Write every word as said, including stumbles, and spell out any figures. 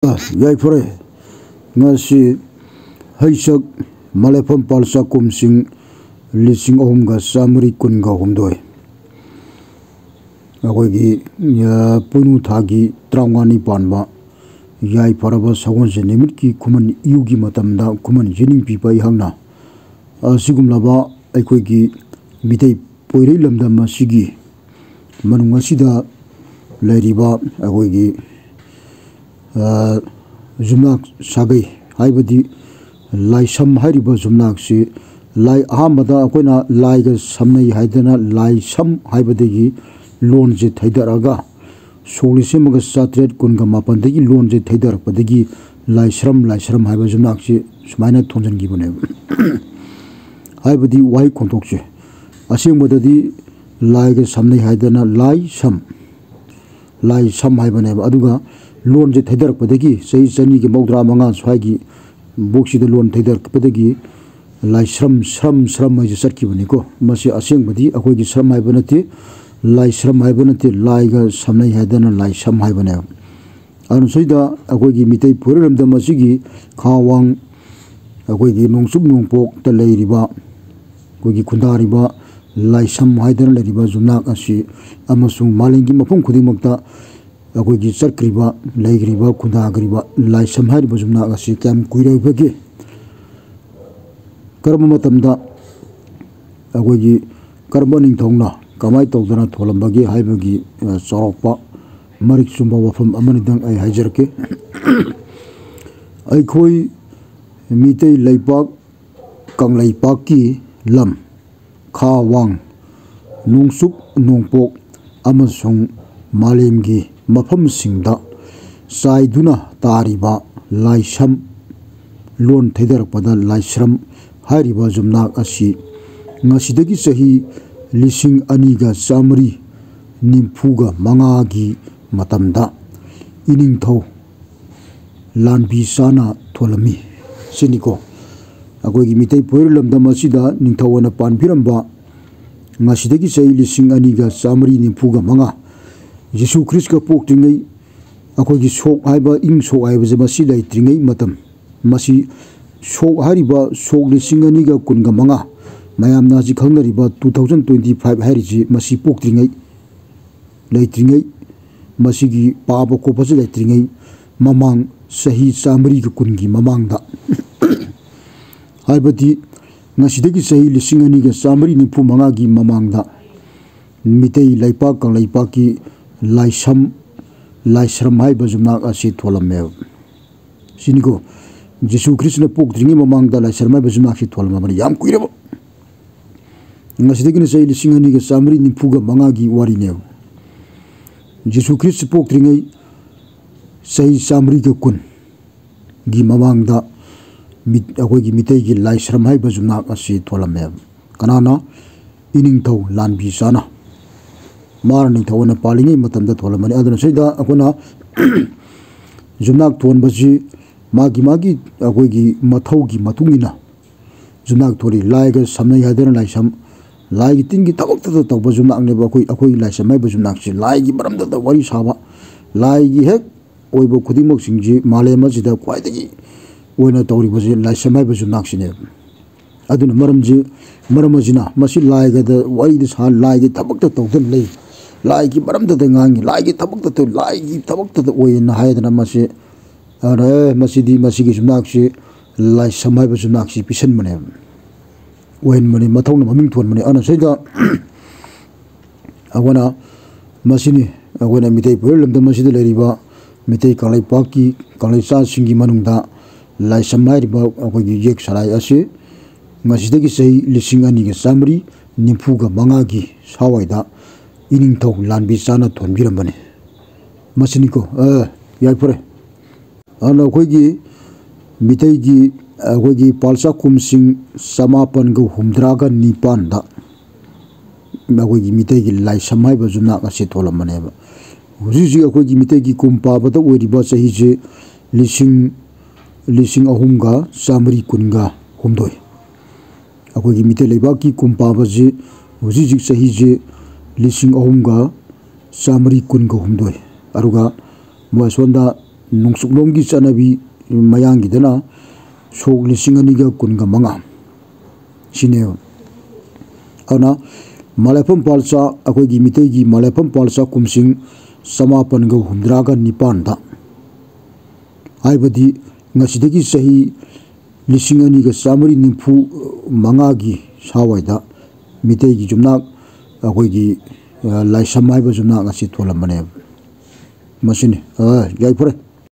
ꯌꯥꯏꯐꯔꯦ꯫ ꯉꯁꯤ ꯍꯩꯁꯛ ꯃꯂꯦꯐꯝ ꯄꯥꯜꯆꯥ ꯀꯨꯝꯁꯤꯡ ꯂꯤꯁꯤꯡ ꯑꯍꯨꯝꯒ ꯆꯥꯃꯔꯤ ꯀꯨꯟꯒ ꯍꯨꯝꯗꯣꯏ꯫ ꯑꯩꯈꯣꯏꯒꯤ, ꯑ, ꯄꯣꯏꯅꯨ ꯊꯥꯒꯤ ꯇꯔꯥꯃꯉꯥꯅꯤ ꯄꯥꯟꯕ ꯌꯥꯏꯐꯔꯕ ꯁꯒꯣꯜꯁꯦꯟ ꯅꯨꯃꯤꯠꯀꯤ ꯈꯨꯃꯟ ꯏꯌꯨꯒꯤ ꯃꯇꯝꯗ ꯈꯨꯃꯟ ꯌꯦꯅꯤꯡ ꯄꯤꯕ ꯑꯩꯍꯥꯛꯅ ꯑꯁꯤꯒꯨꯝꯂꯕ ꯑꯩꯈꯣꯏꯒꯤ ꯃꯤꯇꯩ ꯄꯣꯏꯔꯩ ꯂꯝꯗꯝ ꯑꯁꯤꯒꯤ ꯃꯅꯨꯡ ꯑꯁꯤꯗ ꯂꯩꯔꯤꯕ ꯑꯩꯈꯣꯏꯒꯤ, ꯑ, ꯌꯨꯝꯅꯥꯛ ꯁꯥꯒꯩ, ꯍꯥꯏꯕꯗꯤ ꯂꯥꯏꯁꯝ ꯍꯥꯏꯔꯤꯕ ꯌꯨꯝꯅꯥꯛꯁꯤ ꯂꯥꯏ, ꯑꯍꯥꯟꯕꯗ ꯑꯩꯈꯣꯏꯅ ꯂꯥꯏꯒ ꯁꯝꯅꯩ ꯍꯥꯏꯗꯅ ꯂꯥꯏꯁꯝ ꯍꯥꯏꯕꯗꯒꯤ ꯂꯣꯟꯁꯦ ꯊꯩꯗꯔꯛꯑꯒ ꯁꯣꯛ ꯂꯤꯁꯤꯡ ꯑꯃꯒ ꯆꯥꯇ꯭ꯔꯦꯠ ꯀꯨꯟꯒ ꯃꯥꯄꯟꯗꯒꯤ ꯂꯣꯟꯁꯦ ꯊꯩꯗꯔꯛꯄꯗꯒꯤ ꯂꯥꯏꯁ꯭ꯔꯝ, ꯂꯥꯏꯁ꯭ꯔꯝ ꯍꯥꯏꯕ ꯌꯨꯝꯅꯥꯛꯁꯤ ꯁꯨꯃꯥꯏꯅ ꯊꯣꯟꯖꯤꯟꯈꯤꯕꯅꯦꯕ꯫ ꯍꯥꯏꯕꯗꯤ ꯋꯥꯍꯩ ꯈꯣꯟꯊꯣꯛꯁꯦ ꯑꯁꯦꯡꯕꯗꯗꯤ ꯂꯥꯏꯒ ꯁꯝꯅꯩ ꯍꯥꯏꯗꯅ ꯂꯥꯏ ꯁꯝ, ꯂꯥꯏ ꯁꯝ ꯍꯥꯏꯕꯅꯦꯕ꯫ ꯑꯗꯨꯒ ꯂꯣꯟꯁꯦ ꯊꯩꯗꯔꯛꯄꯗꯒꯤ ꯆꯍꯤ ꯆꯅꯤꯒ ꯃꯧꯗ꯭ꯔꯥ ꯃꯉꯥ ꯁ꯭ꯋꯥꯏꯒꯤ ꯕꯣꯛꯁꯤꯗ ꯂꯣꯟ ꯊꯩꯗꯔꯛꯄꯗꯒꯤ ꯂꯥꯏꯁ꯭ꯔꯝ, ꯁ꯭ꯔꯝ, ꯁ꯭ꯔꯝ ꯍꯥꯏꯁꯦ ꯆꯠꯈꯤꯕꯅꯤꯀꯣ꯫ ꯃꯁꯤ ꯑꯁꯦꯡꯕꯗꯤ ꯑꯩꯈꯣꯏꯒꯤ ꯁ꯭ꯔꯝ ꯍꯥꯏꯕ ꯅꯠꯇꯦ, ꯂꯥꯏꯁ꯭ꯔꯝ ꯍꯥꯏꯕ ꯅꯠꯇꯦ, ꯂꯥꯏꯒ ꯁꯝꯅꯩ ꯍꯥꯏꯗꯅ ꯂꯥꯏꯁꯝ ꯍꯥꯏꯕꯅꯦꯕ꯫ ꯑꯗꯨꯅ ꯁꯤꯗ ꯑꯩꯈꯣꯏꯒꯤ ꯃꯤꯇꯩ ꯄꯣꯏꯔꯩ ꯂꯝꯗꯝ ꯑꯁꯤꯒꯤ ꯈꯥ ꯋꯥꯡ, ꯑꯩꯈꯣꯏꯒꯤ ꯅꯣꯡꯆꯨꯞ ꯅꯣꯡꯄꯣꯛꯇ ꯂꯩꯔꯤꯕ, ꯑꯩꯈꯣꯏꯒꯤ ꯈꯨꯟꯗꯥꯔꯤꯕ ꯂꯥꯏꯁꯝ ꯍꯥꯏꯗꯅ ꯂꯩꯔꯤꯕ ꯌꯨꯝꯅꯥꯛ ꯑꯁꯤ ꯑꯃꯁꯨꯡ ꯃꯥꯂꯦꯝꯒꯤ ꯃꯐꯝ ꯈꯨꯗꯤꯡꯃꯛꯇ ꯑꯩꯈꯣꯏꯒꯤ ꯆꯠꯈ꯭ꯔꯤꯕ, ꯂꯩꯈ꯭ꯔꯤꯕ, ꯈꯨꯟꯗꯥꯈ꯭ꯔꯤꯕ ꯂꯥꯏꯁꯝ ꯍꯥꯏꯔꯤꯕ ꯌꯨꯝꯅꯥꯛ ꯑꯁꯤ ꯀꯌꯥꯝ ꯀꯨꯏꯔꯕꯒꯦ? ꯀꯔꯝꯕ ꯃꯇꯝꯗ ꯑꯩꯈꯣꯏꯒꯤ ꯀꯔꯝꯕ ꯅꯤꯡꯊꯧꯅ ꯀꯃꯥꯏꯅ ꯇꯧꯗꯅ ꯊꯣꯜꯂꯝꯕꯒꯦ ꯍꯥꯏꯕꯒꯤ, ꯑ, ꯆꯥꯎꯔꯥꯛꯄ ꯃꯔꯤꯛ ꯆꯨꯝꯕ ꯋꯥꯐꯝ ꯑꯃꯅꯤꯗꯪ ꯑꯩ ꯍꯥꯏꯖꯔꯛꯀꯦ꯫ ꯑꯩꯈꯣꯏ ꯃꯤꯇꯩ ꯂꯩꯄꯥꯛ ꯀꯪꯂꯩꯄꯥꯛꯀꯤ ꯂꯝ ꯈꯥ ꯋꯥꯡ, ꯅꯣꯡꯆꯨꯞ ꯅꯣꯡꯄꯣꯛ ꯑꯃꯁꯨꯡ ꯃꯥꯂꯦꯝꯒꯤ ꯃꯐꯝꯁꯤꯡꯗ ꯆꯥꯏꯗꯨꯅ ꯇꯥꯔꯤꯕ ꯂꯥꯏꯁꯝ, ꯂꯣꯟ ꯊꯩꯗꯔꯛꯄꯗ ꯂꯥꯏꯁ꯭ꯔꯝ ꯍꯥꯏꯔꯤꯕ ꯌꯨꯝꯅꯥꯛ ꯑꯁꯤ ꯉꯁꯤꯗꯒꯤ ꯆꯍꯤ ꯂꯤꯁꯤꯡ ꯑꯅꯤꯒ ꯆꯥꯃꯔꯤ ꯅꯤꯐꯨꯒ ꯃꯉꯥꯒꯤ ꯃꯇꯝꯗ ꯏꯅꯤꯡꯊꯧ ꯂꯥꯟꯕꯤ ꯆꯥꯅ ꯊꯣꯜꯂꯝꯃꯤ꯫ ꯁꯤꯅꯤꯀꯣ, ꯑꯩꯈꯣꯏꯒꯤ ꯃꯤꯇꯩ ꯄꯣꯏꯔꯩ ꯂꯝꯗꯝ ꯑꯁꯤꯗ ꯅꯤꯡꯊꯧ ꯑꯣꯏꯅ ꯄꯥꯟꯕꯤꯔꯝꯕ, ꯉꯁꯤꯗꯒꯤ ꯆꯍꯤ ꯂꯤꯁꯤꯡ ꯑꯅꯤꯒ ꯆꯥꯃꯔꯤ ꯅꯤꯐꯨꯒ ꯃꯉꯥ, ꯖꯤꯁꯨ ꯈ꯭ꯔꯤꯁꯀ ꯄꯣꯛꯇ꯭ꯔꯤꯉꯩ ꯑꯩꯈꯣꯏꯒꯤ ꯁꯣꯛ ꯍꯥꯏꯕ, ꯏꯪ ꯁꯣꯛ ꯍꯥꯏꯕꯁꯦ ꯃꯁꯤ ꯂꯩꯇ꯭ꯔꯤꯉꯩ ꯃꯇꯝ, ꯃꯁꯤ ꯁꯣꯛ ꯍꯥꯏꯔꯤꯕ ꯁꯣꯛ ꯂꯤꯁꯤꯡ ꯑꯅꯤꯒ ꯀꯨꯟꯒ ꯃꯉꯥ, ꯃꯌꯥꯝꯅ ꯍꯧꯖꯤꯛ ꯈꯪꯅꯔꯤꯕ two thousand twenty five ꯍꯥꯏꯔꯤꯁꯤ, ꯃꯁꯤ ꯄꯣꯛꯇ꯭ꯔꯤꯉꯩ, ꯂꯩꯇ꯭ꯔꯤꯉꯩ, ꯃꯁꯤꯒꯤ ꯄꯥꯕ ꯈꯣꯠꯄꯁꯤ ꯂꯩꯇ꯭ꯔꯤꯉꯩ ꯃꯃꯥꯡ, ꯆꯍꯤ ꯆꯥꯃꯔꯤꯒ ꯀꯨꯟꯒꯤ ꯃꯃꯥꯡꯗ, ꯍꯥꯏꯕꯗꯤ ꯉꯁꯤꯗꯒꯤ ꯆꯍꯤ ꯂꯤꯁꯤꯡ ꯑꯅꯤꯒ ꯆꯥꯃꯔꯤ ꯅꯤꯐꯨ ꯃꯉꯥꯒꯤ ꯃꯃꯥꯡꯗ ꯃꯤꯇꯩ ꯂꯩꯄꯥꯛ ꯀꯪꯂꯩꯄꯥꯛꯀꯤ ꯂꯥꯏꯁꯝ, ꯂꯥꯏꯁ꯭ꯔꯝ ꯍꯥꯏꯕ ꯌꯨꯝꯅꯥꯛ ꯑꯁꯤ ꯊꯣꯜꯂꯝꯃꯦꯕ꯫ ꯁꯤꯅꯤꯀꯣ, ꯖꯤꯁꯨ ꯈ꯭ꯔꯤꯁꯇꯅ ꯄꯣꯛꯇ꯭ꯔꯤꯉꯩ ꯃꯃꯥꯡꯗ ꯂꯥꯏꯁ꯭ꯔꯝ ꯍꯥꯏꯕ ꯌꯨꯝꯅꯥꯛꯁꯤ ꯊꯣꯜꯂꯝꯃꯕꯅꯤ, ꯌꯥꯝ ꯀꯨꯏꯔꯕ꯫ ꯉꯁꯤꯗꯒꯤꯅ ꯆꯍꯤ ꯂꯤꯁꯤꯡ ꯑꯅꯤꯒ ꯆꯥꯃꯔꯤ ꯅꯤꯐꯨꯒ ꯃꯉꯥꯒꯤ ꯋꯥꯔꯤꯅꯦꯕ꯫ ꯖꯤꯁꯨ ꯈ꯭ꯔꯤꯁꯇ ꯄꯣꯛꯇ꯭ꯔꯤꯉꯩ ꯆꯍꯤ ꯆꯥꯃꯔꯤꯒ ꯀꯨꯟꯒꯤ ꯃꯃꯥꯡꯗ ꯃꯤꯠ-, ꯑꯩꯈꯣꯏꯒꯤ ꯃꯤꯇꯩꯒꯤ ꯂꯥꯏꯁ꯭ꯔꯝ ꯍꯥꯏꯕ ꯌꯨꯝꯅꯥꯛ ꯑꯁꯤ ꯊꯣꯜꯂꯝꯃꯦꯕ꯫ ꯀꯅꯥꯅ? ꯏꯅꯤꯡꯊꯧ ꯂꯥꯟꯕꯤ ꯆꯥꯅ, ꯃꯥꯅ ꯅꯤꯡꯊꯧ ꯑꯣꯏꯅ ꯄꯥꯜꯂꯤꯉꯩ ꯃꯇꯝꯗ ꯊꯣꯜꯂꯝꯕꯅꯤ꯫ ꯑꯗꯨꯅ ꯁꯤꯗ ꯑꯩꯈꯣꯏꯅ ꯌꯨꯝꯅꯥꯛ ꯊꯣꯟꯕꯁꯤ ꯃꯥꯒꯤ ꯃꯥꯒꯤ ꯑꯩꯈꯣꯏꯒꯤ ꯃꯊꯧꯒꯤ ꯃꯇꯨꯡ ꯏꯟꯅ ꯌꯨꯝꯅꯥꯛ ꯊꯣꯜꯂꯤ꯫ ꯂꯥꯏꯒ ꯁꯝꯅꯩ ꯍꯥꯏꯗꯅ ꯂꯥꯏꯁ꯭ꯔꯝ, ꯂꯥꯏꯒꯤ ꯇꯤꯟꯒꯤ ꯊꯕꯛꯇꯗ ꯇꯧꯕ ꯌꯨꯝꯅꯥꯛꯅꯦꯕ꯫ ꯑꯩꯈꯣꯏ, ꯑꯩꯈꯣꯏꯒꯤ ꯂꯥꯏꯁ꯭ꯔꯝ ꯍꯥꯏꯕ ꯌꯨꯝꯅꯥꯛꯁꯤ ꯂꯥꯏꯒꯤ ꯃꯔꯝꯗꯗ ꯋꯥꯔꯤ ꯁꯥꯕ, ꯂꯥꯏꯒꯤ ꯍꯦꯛ ꯑꯣꯏꯕ ꯈꯨꯗꯤꯡꯃꯛꯁꯤꯡꯁꯤ ꯃꯥꯂꯦꯝ ꯑꯁꯤꯗ ꯈ꯭ꯋꯥꯏꯗꯒꯤ ꯑꯣꯏꯅ ꯇꯧꯔꯤꯕꯁꯤ ꯂꯥꯏꯁ꯭ꯔꯝ ꯍꯥꯏꯕ ꯌꯨꯝꯅꯥꯛꯁꯤꯅꯦꯕ꯫ ꯑꯗꯨꯅ ꯃꯔꯝꯁꯤ, ꯃꯔꯝ ꯑꯁꯤꯅ ꯃꯁꯤ ꯂꯥꯏꯒꯗ ꯋꯥꯔꯤꯗ ꯁꯥ, ꯂꯥꯏꯒꯤ ꯊꯕꯛꯇ ꯇꯧꯗꯨꯅ ꯂꯩ, ꯂꯥꯏꯒꯤ ꯃꯔꯝꯗꯗ ꯉꯥꯡꯉꯤ, ꯂꯥꯏꯒꯤ ꯊꯕꯛꯇ ꯇꯧ, ꯂꯥꯏꯒꯤ ꯊꯕꯛꯇꯗ ꯑꯣꯏꯌꯦꯅ ꯍꯥꯏꯗꯅ ꯃꯁꯤ, ꯑꯗꯨꯅ, ꯑꯦ, ꯃꯁꯤꯗꯤ, ꯃꯁꯤꯒꯤ ꯌꯨꯝꯅꯥꯛꯁꯤ ꯂꯥꯏꯁ꯭ꯔꯝ ꯍꯥꯏꯕ ꯌꯨꯝꯅꯥꯛꯁꯤ ꯄꯤꯁꯟꯕꯅꯦꯕ, ꯑꯣꯏꯍꯟꯕꯅꯤ, ꯃꯊꯧꯅ ꯃꯃꯤꯡ ꯊꯣꯟꯕꯅꯤ꯫ ꯑꯗꯨꯅ ꯁꯤꯗ ꯑꯩꯈꯣꯏꯅ ꯃꯁꯤꯅꯤ, ꯑꯩꯈꯣꯏꯅ ꯃꯤꯇꯩ ꯐꯨꯔꯨꯞ ꯂꯝꯗꯝ ꯑꯁꯤꯗ ꯂꯩꯔꯤꯕ ꯃꯤꯇꯩ ꯀꯪꯂꯩꯄꯥꯛꯀꯤ ꯀꯪꯂꯩꯆꯥꯁꯤꯡꯒꯤ ꯃꯅꯨꯡꯗ ꯂꯥꯏꯁ꯭ꯔꯝ ꯍꯥꯏꯔꯤꯕ ꯑꯩꯈꯣꯏꯒꯤ ꯌꯦꯛ ꯁꯂꯥꯏ ꯑꯁꯤ ꯉꯁꯤꯗꯒꯤ ꯆꯍꯤ ꯂꯤꯁꯤꯡ ꯑꯅꯤꯒ ꯆꯥꯃꯔꯤ ꯅꯤꯐꯨꯒ ꯃꯉꯥꯒꯤ ꯁ꯭ꯋꯥꯏꯗ ꯏꯅꯤꯡꯊꯧ ꯂꯥꯟꯕꯤ ꯆꯥꯅ ꯊꯣꯟꯕꯤꯔꯝꯕꯅꯤ꯫ ꯃꯁꯤꯅꯤꯀꯣ, ꯑ, ꯌꯥꯏꯐꯔꯦ꯫ ꯑꯗꯨꯅ ꯑꯩꯈꯣꯏꯒꯤ ꯃꯤꯇꯩꯒꯤ, ꯑꯩꯈꯣꯏꯒꯤ ꯄꯥꯜ ꯆꯥꯛꯈꯨꯝꯁꯤꯡ ꯆꯃꯥꯄꯟꯒ ꯍꯨꯝꯗ꯭ꯔꯥꯒ ꯅꯤꯄꯥꯟꯗ ꯑꯩꯈꯣꯏꯒꯤ ꯃꯤꯇꯩꯒꯤ ꯂꯥꯏꯁ꯭ꯔꯝ ꯍꯥꯏꯕ ꯌꯨꯝꯅꯥꯛ ꯑꯁꯤ ꯊꯣꯜꯂꯝꯕꯅꯦꯕ꯫ ꯍꯧꯖꯤꯛ ꯍꯧꯖꯤꯛ ꯑꯩꯈꯣꯏꯒꯤ ꯃꯤꯇꯩꯒꯤ ꯀꯨꯝ ꯄꯥꯕꯗ ꯑꯣꯏꯔꯤꯕ ꯆꯍꯤꯁꯦ ꯂꯤꯁꯤꯡ, ꯂꯤꯁꯤꯡ ꯑꯍꯨꯝꯒ ꯆꯥꯃꯔꯤ ꯀꯨꯟꯒ ꯍꯨꯝꯗꯣꯏ꯫ ꯑꯩꯈꯣꯏꯒꯤ ꯃꯤꯇꯩ ꯂꯩꯕꯥꯛꯀꯤ ꯀꯨꯝ ꯄꯥꯕꯁꯤ ꯍꯧꯖꯤꯛ ꯍꯧꯖꯤꯛ ꯆꯍꯤꯁꯦ ꯂꯤꯁꯤꯡ ꯑꯍꯨꯝꯒ ꯆꯥꯃꯔꯤ ꯀꯨꯟꯒ ꯍꯨꯝꯗꯣꯏ꯫ ꯑꯗꯨꯒ ꯃꯁꯣꯟꯗ ꯅꯣꯡꯆꯨꯞꯂꯣꯝꯒꯤ ꯆꯠꯅꯕꯤ ꯃꯌꯥꯡꯒꯤꯗꯅ ꯁꯣꯛ ꯂꯤꯁꯤꯡ ꯑꯅꯤꯒ ꯀꯨꯟꯒ ꯃꯉꯥ ꯁꯤꯅꯦꯕ꯫ ꯑꯗꯨꯅ ꯃꯂꯥꯏꯐꯝ ꯄꯥꯜꯆꯥ, ꯑꯩꯈꯣꯏꯒꯤ ꯃꯤꯇꯩꯒꯤ ꯃꯂꯥꯏꯐꯝ ꯄꯥꯜꯆꯥ ꯀꯨꯝꯁꯤꯡ ꯆꯃꯥꯄꯟꯒ ꯍꯨꯝꯗ꯭ꯔꯥꯒ ꯅꯤꯄꯥꯟꯗ, ꯍꯥꯏꯕꯗꯤ ꯉꯁꯤꯗꯒꯤ ꯆꯍꯤ ꯂꯤꯁꯤꯡ ꯑꯅꯤꯒ ꯆꯥꯃꯔꯤ ꯅꯤꯐꯨ ꯃꯉꯥꯒꯤ ꯁꯥꯋꯥꯏꯗ ꯃꯤꯇꯩꯒꯤ ꯌꯨꯝꯅꯥꯛ, ꯑꯩꯈꯣꯏꯒꯤ, ꯑ, ꯂꯥꯏꯁ꯭ꯔꯝ ꯍꯥꯏꯕ ꯌꯨꯝꯅꯥꯛ ꯑꯁꯤ ꯊꯣꯜꯂꯝꯕꯅꯦꯕ꯫ ꯃꯁꯤꯅꯤ꯫ ꯑ, ꯌꯥꯏꯐꯔꯦ꯫